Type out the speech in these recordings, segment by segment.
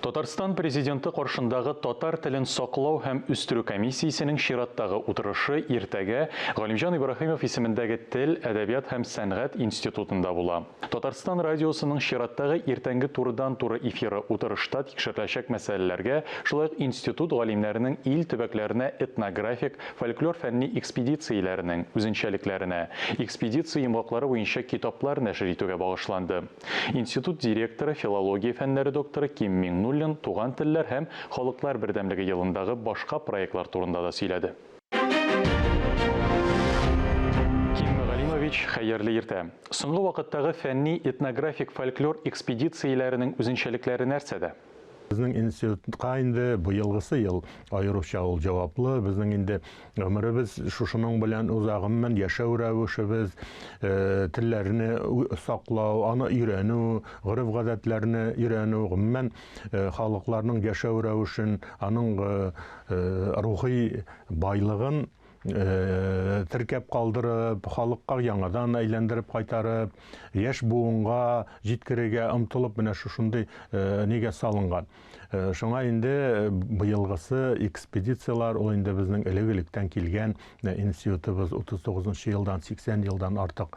Татарстан Президенты каршындагы татар телен саклау һәм үстерү комиссиясенең чираттагы утырышы иртәгә Галимҗан Ибраһимов исемендәге Тел, әдәбият һәм сәнгать институтында була. Татарстан радиосының чираттагы иртәнге турыдан-туры эфиры утырышта тикшереләчәк мәсьәләләргә, шулай ук институт галимнәренең ил төбәкләренә этнографик, фольклор-фәнни экспедицияләренең үзенчәлекләренә, экспедиция йомгаклары буенча китаплар нәшер итүгә багышланды. Институт директоры, филология фәннәре докторы Ким Миңнуллин туган телләр һәм Халыклар бердәмлеге елындагы башка проектлар турында да сөйләде. Ким Галимович, хәерле иртә! Соңгы вакыттагы фәнни этнографик фольклор экспедицияләренең үзенчәлекләре нәрсәдә? Безнең институтка инде быелгысы ел аеруча ул җаваплы. Безнең инде гомеребез шушының белән уза, гомумән яшәү рәвешебез, э, телләрне саклау, аны өйрәнү, гореф-гадәтләрне өйрәнү, гомумән э, халыкларның яшәү рәвешен, аның э, рухи байлыгын теркәп калдырып, халыкка яңадан әйләндереп кайтарып, яшь буынга җиткерергә омтылып менә шушындый нигә салынган. Шуңа инде быелгысы экспедицияләр ул инде безнең элек-электән килгән институтыбыз 39 елдан 80 елдан артык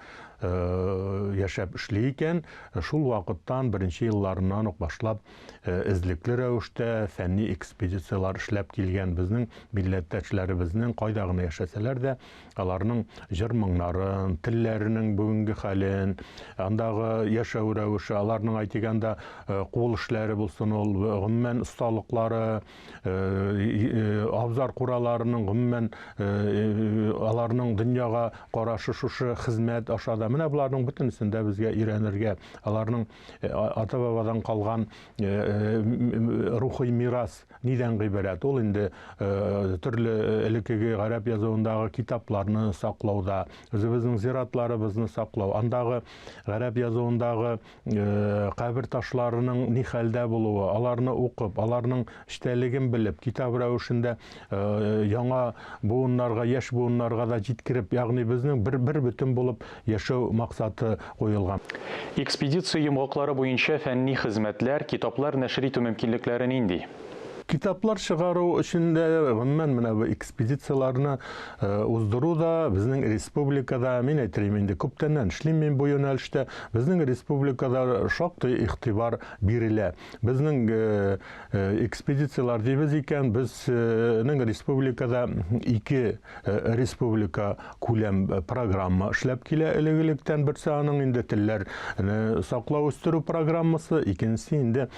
яшәп эшли икән. Шул вакыттан беренче елларыннан ук башлап эзлекле рәвештә фәнни экспедицияләр эшләп килгән безнең милләттәшләребезнең кайда гына яшәсәләр дә, аларның җыр-моңнарын, телләренең бүгенге хәлен, андагы яшәү рәвеше, аларның, әйтик, анда э, кул эшләре булсын ул, гомумән осталыклары, э, э, абзар кураларының гомумән аларның дөньяга карашы шушы хезмәт аша да. Менә боларның бөтенесен дә безгә өйрәнергә, аларның ата-бабадан калган рухи мирас Нидән гыйбарәт? Ул инде төрле элеккеге гарәп язуындагы китапларны саклауда, үзебезнең зиратларыбызны саклау, андагы гарәп язуындагы кабер ташларының ни хәлдә булуы, аларны укып, аларның эчтәлеген белеп, китап рәвешендә яңа буыннарга, яшь буыннарга да җиткереп, ягъни безнең бер бер бөтен булып яшәү максаты куелган. Экспедиция йомгаклары буенча фәнни хезмәтләр, китаплар нәшер итү мөмкинлекләре нинди? Китаплар чыгару өчен дә, гомумән, менә бу экспедицияләрне уздыру да безнең республикада, мин әйтер идем инде, күптәннән эшлим мин бу юнәлештә, безнең республикада шактый игътибар бирелә. Безнең экспедицияләр дибез икән, безнең республикада ике республика күләм программа эшләп килә элек-электән. Берсе аның инде телләрне саклау үстерү программасы, икенчесе инде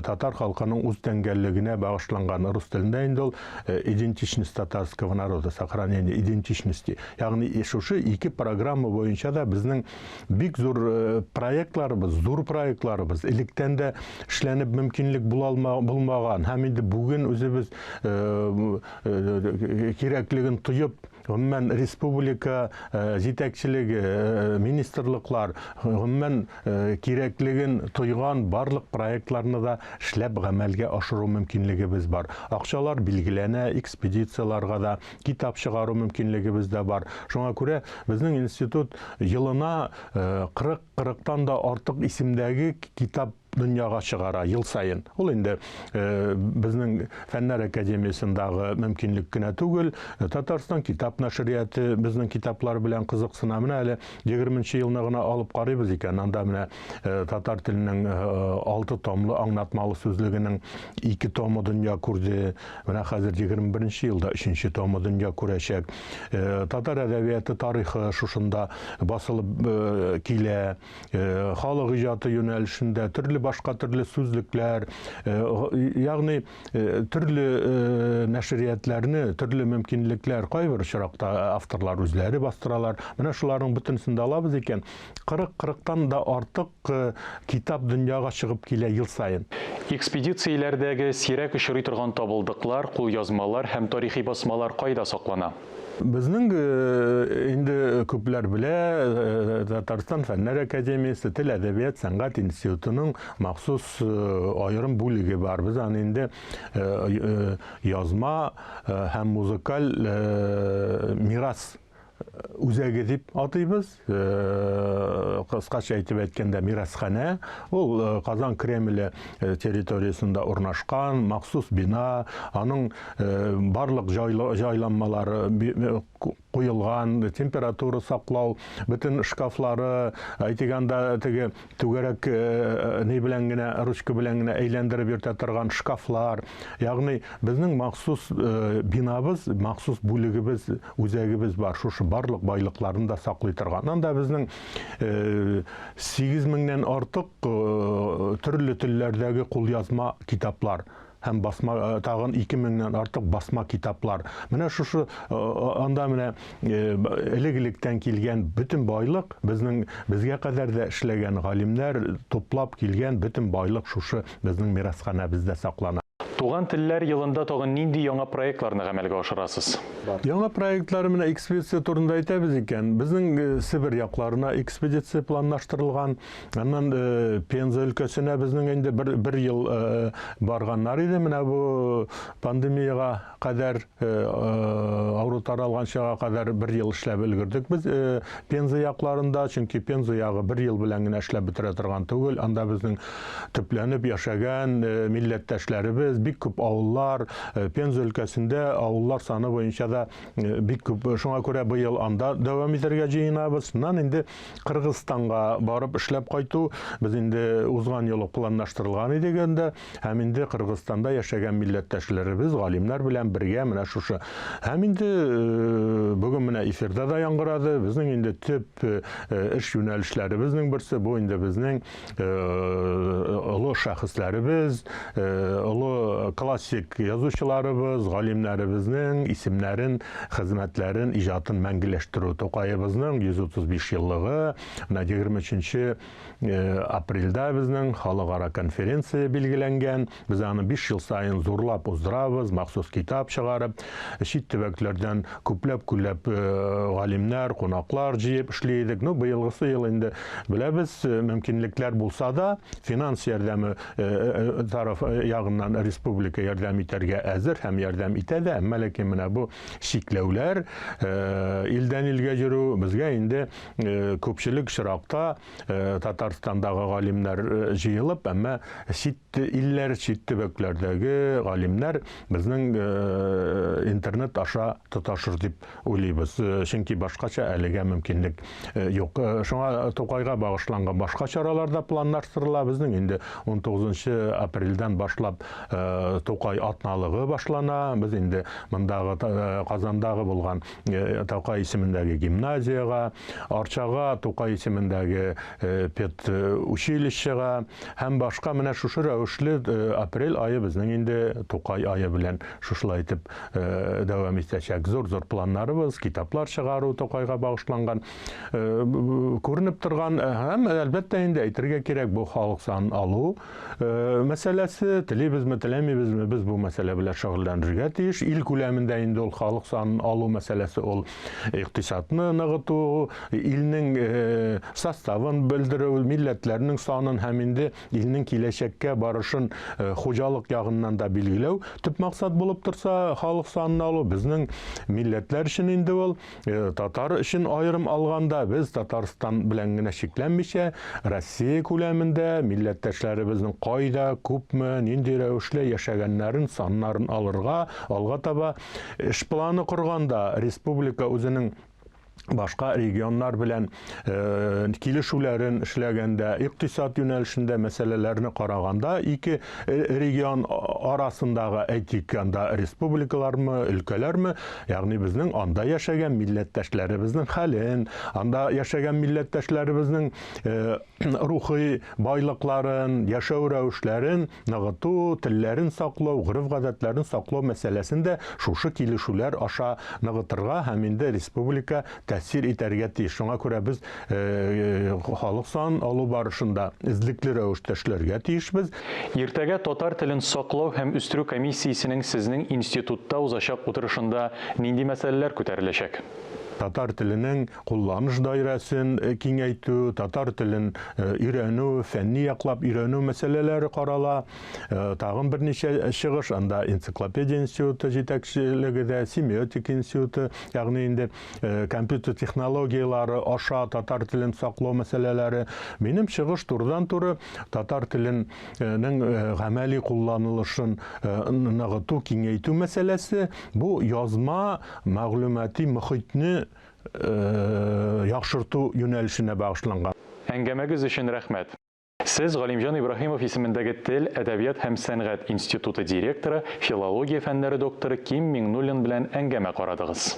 татар халкының үз тәңгәллегенә багышланган, рус телендә инде ул идентичность татарского народа, сохранение идентичности. Ягъни шушы ике программа буенча да безнең бик зур проектларыбыз, зур проектларыбыз электән дә эшләнеп мөмкинлек була булмаган һәм инде бүген үзебез кирәклеген тоеп, гомумән республика җитәкчелеге, министрлыклар, гомумән кирәклеген тойган барлык проектларны да эшләп гамәлгә ашыру мөмкинлегебез бар. Акчалар билгеләнә, экспедицияләргә дә, китап чыгару мөмкинлегебез дә бар. Шуңа күрә безнең институт елына 40-40тан да артык исемдәге китап дөньяга чыгара ел саен. Ул инде э, безнең Фәннәр академиясендагы мөмкинлек кенә түгел, Татарстан китап нәшрияты безнең китаплар белән кызыксына. Менә әле 20 елны гына алып карыйбыз икән, анда менә э, татар теленең э, алты томлы аңлатмалы сүзлегенең ике томы дөнья күрде. Менә хәзер 21 елда өченче томы дөнья күрәчәк. Татар әдәбияты тарихы шушында басылып килә. Э, халык иҗаты юнәлешендә төрле башка төрле сүзлекләр, э, ягъни э, төрле нәшриятләрне, төрле мөмкинлекләр кайбер очракта авторлар үзләре бастыралар. Менә шуларның бөтенесен дә алабыз икән, 40-40тан да артык китап дөньяга чыгып килә ел саен. Экспедицияләрдәге сирәк очрый торган табылдыклар, кулъязмалар һәм тарихи басмалар кайда саклана? Безнең инде күпләр белә, Татарстан Фәннәр академиясе Тел, әдәбият, сәнгать институтының махсус аерым бүлеге бар. Без аны инде язма һәм музыкаль мирас үзәге дип атыйбыз. Кыскача әйтеп әйткәндә, мирасханә. Ул Казан Кремле территориясендә урнашкан махсус бина, аның барлык җайланмалары куелган, температура саклау, бөтен шкафлары, әйтик анда теге түгәрәк ни белән генә, ручка белән генә әйләндереп йөртә торган шкафлар. Ягъни безнең махсус бинабыз, махсус бүлегебез, үзәгебез бар. Шушы барлык байлыкларны да саклый торган. Анда безнең 8 меңнән артык төрле телләрдәге кулъязма китаплар һәм басма тагын 2000-нән артык басма китаплар. Менә шушы анда менә элек-электән килгән бөтен байлык, безнең безгә кадәр дә эшләгән галимнәр туплап килгән бөтен байлык шушы безнең мирасханәбездә саклана. Туган телләр елында тагын нинди яңа проектларны гамәлгә ашырасыз? Яңа проектлар менә экспедиция турында әйтәбез икән, безнең Себер якларына экспедиция планлаштырылган. Аннан Пенза өлкәсенә безнең инде бер, бер ел барганнар иде. Менә бу пандемиягә кадәр, авыру таралганчага кадәр бер ел эшләп өлгердек без Пенза якларында, чөнки Пенза ягы бер ел белән генә эшләп бетерә торган түгел. Анда безнең төпләнеп яшәгән милләттәшләребез, бик күп авыллар, Пенза өлкәсендә авыллар саны буенча да бик күп. Шуңа күрә быел анда дәвам итәргә җыенабыз. Шуннан инде Кыргызстанга барып эшләп кайту без инде узган ел ук планлаштырылган иде инде. Һәм инде Кыргызстанда яшәгән милләттәшләребез, галимнәр белән бергә менә шушы. Һәм инде бүген менә эфирда да яңгырады. Безнең инде төп эш юнәлешләребезнең берсе бу инде безнең олы шәхесләребез, олы классик язучыларыбыз, галимнәребезнең исемнәрен, хезмәтләрен, иҗатын мәңгеләштерү. Тукаебызның 135 еллыгы, менә 23 апрельдә безнең халыкара конференция билгеләнгән. Без аны 5 ел саен зурлап уздырабыз, махсус китап чыгарып, чит төбәкләрдән күпләп-күләп галимнәр, кунаклар җыеп эшли идек. Ну, быелгысы ел инде беләбез, мөмкинлекләр булса да, финанс ярдәме тараф ягыннан республика ярдәм итәргә әзер һәм ярдәм итә дә, әмма ләкин менә бу чикләүләр, илдән илгә йөрү безгә инде күпчелек очракта Татарстандагы галимнәр җыелып, әмма чит илләр, чит төбәкләрдәге галимнәр безнең интернет аша тоташыр дип уйлыйбыз. Чөнки башкача әлегә мөмкинлек юк. Шуңа Тукайга багышланган башка чаралар да планлаштырыла. Безнең инде 19 апрельдән башлап Тукай атналыгы башлана. Без инде мондагы Казандагы булган Тукай исемендәге гимназиягә, Арчага Тукай исемендәге педучилищега һәм башка менә шушы рәвешле апрель ае безнең инде Тукай ае белән шушылай итеп дәвам итәчәк. Зур-зур планнарыбыз, китаплар чыгару Тукайга багышланган күренеп торган һәм әлбәттә инде әйтергә кирәк, бу халык санын алу мәсьәләсе, телибезме, теләмибезме, без бу мәсьәлә белән шөгыльләнергә тиеш. Ил күләмендә инде ул халык санын алу мәсьәләсе ул икътисадны ныгыту, илнең составын белдерү, милләтләрнең санын һәм инде илнең киләчәккә барышын хуҗалык ягыннан да билгеләү төп максат булып торса, халык санын алу безнең милләтләр өчен инде ул Татар өчен аерым алганда, без Татарстан белән генә чикләнмичә, Россия күләмендә милләттәшләребезнең кайда, күпме, нинди рәвешле яшәгәннәрен, саннарын алырга, алга таба эш планы корганда, республика үзенең башка регионнар белән килешүләрен эшләгәндә, икътисад юнәлешендә мәсьәләләрне караганда, ике регион арасындагы, әйтик, анда республикалармы, өлкәләрме, ягъни безнең анда яшәгән милләттәшләребезнең хәлен, анда яшәгән милләттәшләребезнең рухи байлыкларын, яшәү рәвешләрен ныгыту, телләрен саклау, гореф-гадәтләрен саклау мәсьәләсен дә шушы килешүләр аша ныгытырга һәм инде республика тәэсир итәргә тиеш. Шуңа күрә без халык санын алу барышында эзлекле рәвештә эшләргә тиешбез. Иртәгә татар телен саклау һәм үстерү комиссиясенең сезнең институтта узачак утырышында нинди мәсьәләләр күтәреләчәк? татар теленең кулланыш даирәсен киңәйтү, татар телен өйрәнү, фәнни яклап өйрәнү мәсьәләләре карала. Тагын берничә чыгыш, анда энциклопедия институты җитәкчелеге дә, семиотика институты, ягъни инде компьютер технологияләре аша татар телен саклау мәсьәләләре. Минем чыгыш турыдан-туры татар теленең гамәли кулланылышын ныгыту, киңәйтү мәсьәләсе. Бу язма мәгълүмати мохитне яхшырту юнәлешенә багышланган. Әңгәмәгез өчен рәхмәт. Сез Галимҗан Ибраһимов исемендәге Тел, әдәбият һәм сәнгать институты директоры, филология фәннәре докторы Ким Миңнуллин белән әңгәмә карадыгыз.